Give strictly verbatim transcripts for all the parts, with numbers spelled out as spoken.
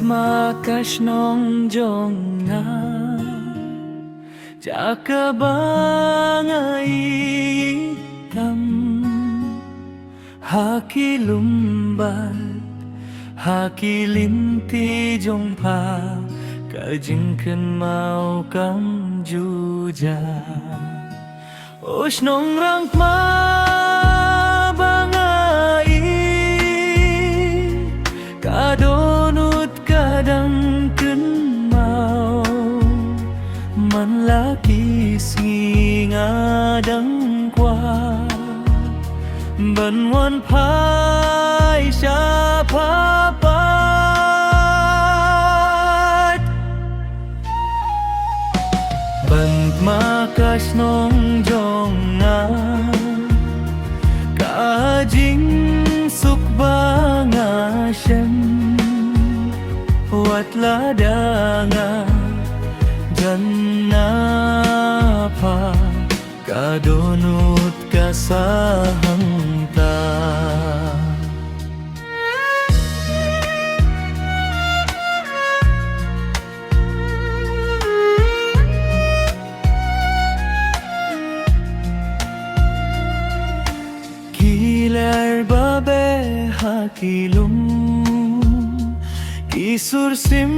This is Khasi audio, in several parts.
ma ka shnong jong nga, jaka ba nga ïeit tam. Ha ki lum bad ha ki lynti jong pha, ka jingkynmaw kam ju jah. O shnong Rangtma ba nga ïeit, ka dohnud ka dang kynmaw. Man la ki sngi nga dang kwah ban wan phai sha pha pat. Bad ma ka shnong jong nga, ka jingsuk ba nga shem, wat la da nga jan na pha, ka dohnud ka sahang ta. Ki lyer ba beh ha ki lum, ki sur sim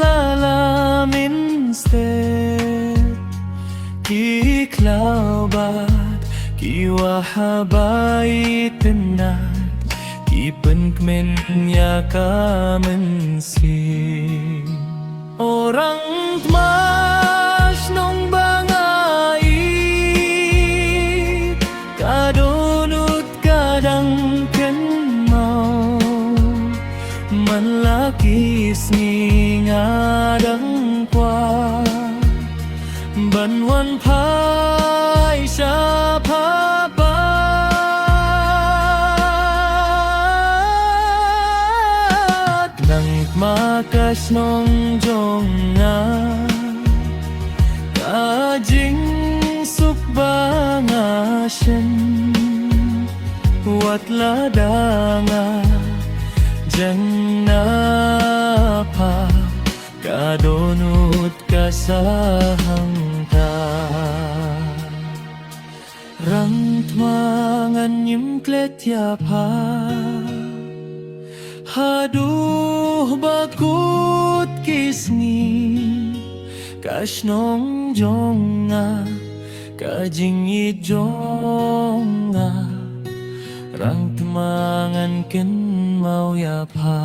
la la mynstep, ki khlaw bad ki wah ha ba itynnad, ki pynkmen ïa ka mynsiem. O Rangtma shnong ba nga ïeit, ka dohnud ka dang kynmaw. Man la ki sngi nga dang kwah ban wan phai sha pha pat. Nangta ma ka shnong jong nga, ka jingsuk ba nga shem, wat la da nga jan na pha, ka dohnud ka sahang ta. Rangtma ngan ym klet ïa pha, haduh ba kut ki sngi. Ka shnong jong nga, ka jingïeit jong nga, Rangtma ngan kynmaw ïa pha.